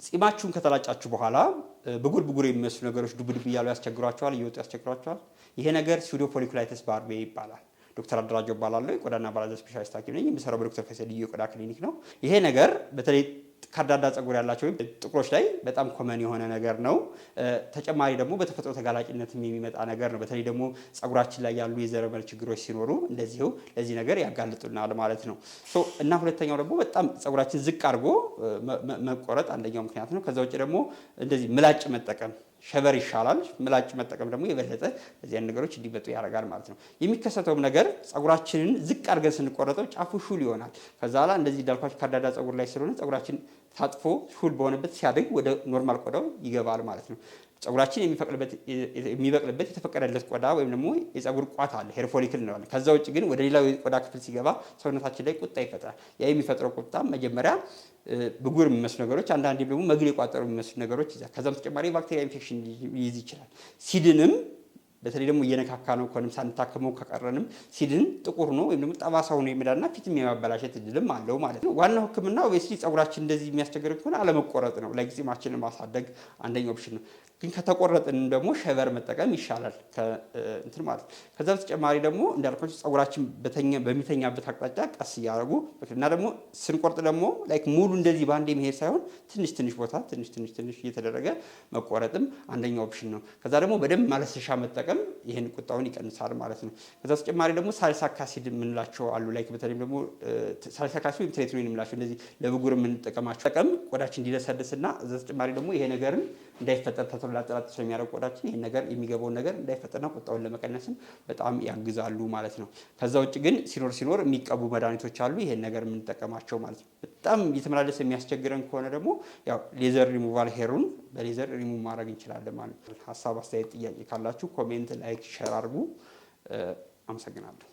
ጺማችሁን ከተላጫችሁ በኋላ ብጉር ብጉር የሚመስሉ ነገሮች ዱብ ዱብ እያሉ ያስቸግሯችኋል፣ እየወጡ ያስቸግሯችኋል። ይሄ ነገር pseudofolliculitis barbae ይባላል። ዶክተር አደራጀው እባላለሁ። የቆዳና አባላዘር ስፔሻሊስት ሐኪም ነኝ። የምሰራው በዶክተር ፈይሰል ልዩ የቆዳ ክሊኒክ ነው። ይሄ ነገር በተለይ ከርዳዳ ጸጉር ያላቸው ወይም ጥቁሮች ላይ በጣም common የሆነ ነገር ነው። ተጨማሪ ደግሞ በተፈጥሮ ተጋላጭነትም የሚመጣ ነገር ነው። በተለይ ደግሞ ጸጉራችን ላይ ያሉ የዘረመል ችግሮች ሲኖሩ እንደዚሁ ለዚህ ነገር ያጋልጡናል ማለት ነው። So እና ሁለተኛው ደግሞ በጣም ጸጉራችን ዝቅ አድርጎ መቆረጥ አንደኛው ምክንያት ነው። ከዛ ውጭ ደግሞ እንደዚህ ምላጭ መጠቀም፣ shaver ይሻላል። ምላጭ መጠቀም ደግሞ የበለጠ እዚያን ነገሮች እንዲመጡ ያደርጋል ማለት ነው። የሚከሰተውም ነገር ጸጉራችንን ዝቅ አድርገን ስንቆረጠው ጫፉ ሹል ይሆናል። ከዛ ኋላ እንደዚህ እንዳልኳችሁ ከርዳዳ ጸጉር ላይ ስለሆነ ጸጉራችን ታጥፎ ሹል በሆነበት ሲያድግ ወደ normal ቆዳው ይገባል ማለት ነው። ጸጉራችን የሚበቅልበት የተፈቀደለት ቆዳ ወይም ደግሞ የጸጉር ቋት አለ፣ hair follicle እንለዋለን። ከዛ ውጭ ግን ወደ ሌላው የቆዳ ክፍል ሲገባ ሰውነታችን ላይ ቁጣ ይፈጥራል። ያ የሚፈጥረው ቁጣ መጀመሪያ ብጉር የሚመስሉ ነገሮች፣ አንዳንዴ ደግሞ መግል የቋጠሩ የሚመስሉ ነገሮች ይዛል። ከዛም ተጨማሪ ባክቴሪያ ኢንፌክሽን ሊይዝ ይችላል። ሲድንም በተለይ ደግሞ እየነካካ ነው ከሆነም ሳንታከመው ከቀረንም ሲድን ጥቁር ነው ወይም ደግሞ ጠባሳ ሆኖ ይመዳና ፊትም የማበላሸት እድልም አለው ማለት ነው። ዋናው ሕክምና obviously ጸጉራችን እንደዚህ የሚያስቸግር ከሆነ አለመቆረጥ ነው። Like ጺማችንን ማሳደግ አንደኛው option ነው። ግን ከተቆረጥን ደግሞ shaver መጠቀም ይሻላል እንትን ማለት ነው። ከዛ በተጨማሪ ደግሞ እንዳልኳችሁ ጸጉራችን በሚተኛበት አቅጣጫ ቀስ እያደረጉ እና ደግሞ ስንቆርጥ ደግሞ like ሙሉ እንደዚህ በአንዴ መሄድ ሳይሆን ትንሽ ትንሽ ቦታ ትንሽ ትንሽ ትንሽ እየተደረገ መቆረጥም አንደኛው option ነው። ከዛ ደግሞ በደንብ ማለስለሻ መጠቀም ይህን ቁጣውን ይቀንሳል ማለት ነው። ከዛ ተጨማሪ ደግሞ salicylic acid የምንላቸው አሉ። Like በተለይም ደግሞ salicylic acid ወይም tretinoin የምንላቸው እንደዚህ ለብጉር የምንጠቀማቸው ጠቀም ቆዳችን እንዲለሰልስና እዛ ተጨማሪ ደግሞ ይሄ ነገርን እንዳይፈጠር ተቶሎ ላጠላጥ ስለሚያደርግ ቆዳችን ይሄን ነገር የሚገባውን ነገር እንዳይፈጠርና ቁጣውን ለመቀነስም በጣም ያግዛሉ ማለት ነው። ከዛ ውጭ ግን ሲኖር ሲኖር የሚቀቡ መድኃኒቶች አሉ፣ ይሄን ነገር የምንጠቀማቸው ማለት ነው። በጣም እየተመላለሰ የሚያስቸግረን ከሆነ ደግሞ ያው ሌዘር ሪሙቫል፣ ሄሩን በሌዘር ሪሙቭ ማድረግ እንችላለን ማለት ነው። ሀሳብ፣ አስተያየት፣ ጥያቄ ካላችሁ comment፣ like፣ share አድርጉ። አመሰግናለሁ።